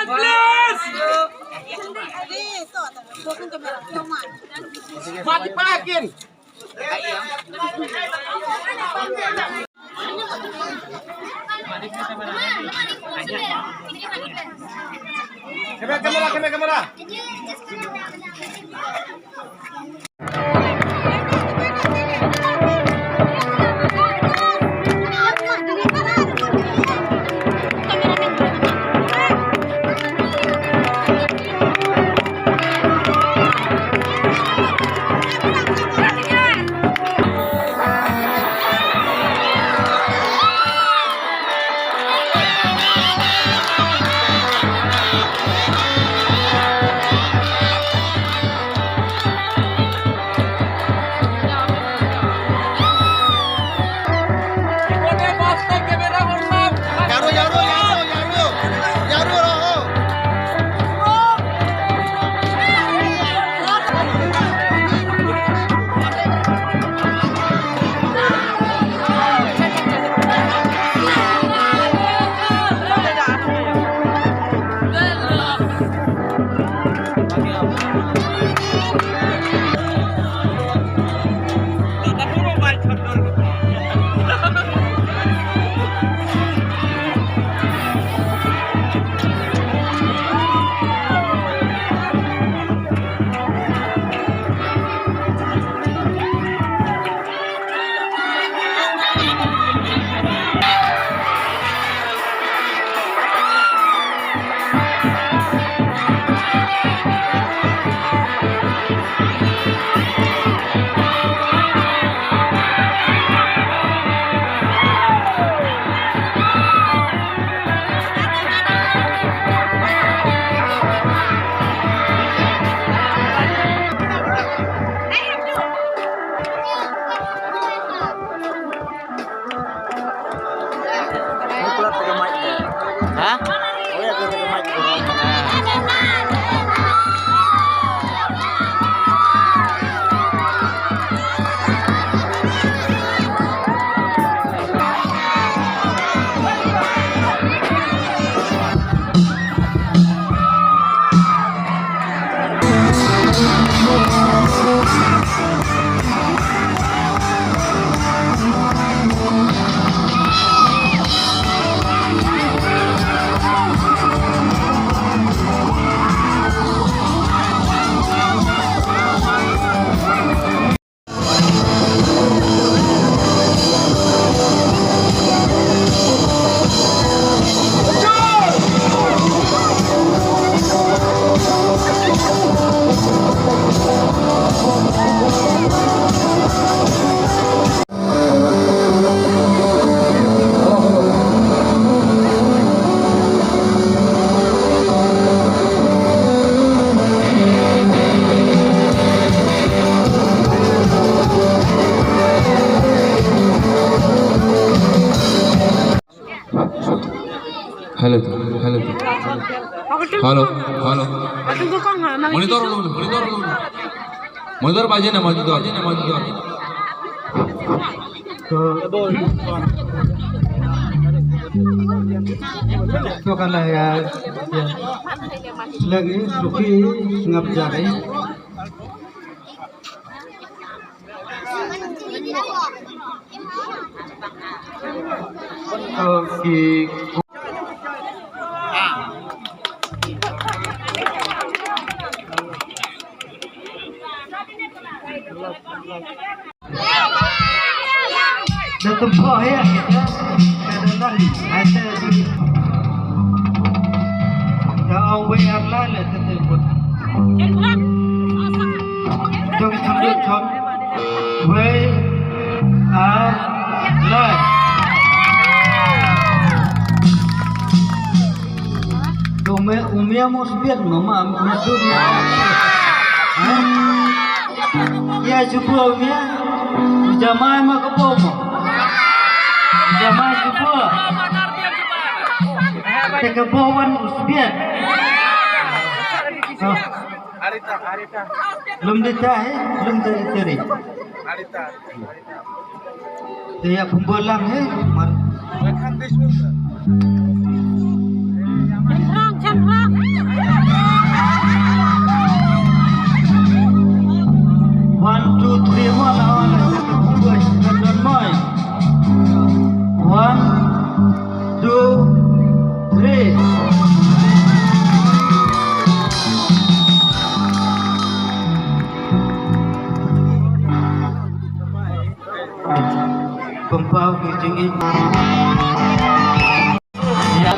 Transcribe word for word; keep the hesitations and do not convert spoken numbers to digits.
Please. Mati pakin. Kamera, kamera, kamera, kamera. Ha? Hello, hello, hello, hello. Monitor, monitor, monitor. Monitor baje na, monitor, monitor. To kala ya, ya. Lagi suki ngap jari. Okay. Dah tempoh ya. Dah dah dah. Ada lagi. Dah awal lah lah tersebut. Jom sambut jom. Wei. Ah. Lai. Dome umia mo sbiat mama me dum. Ha? Ya jubo umia. Jamai ma kebo mo. Jamai jubo. Te kebo wan sbiat. Oh. Lum dita he, lum dari teri. Te ya pembolang he, mar. Changrang, changrang. jingim. Ïa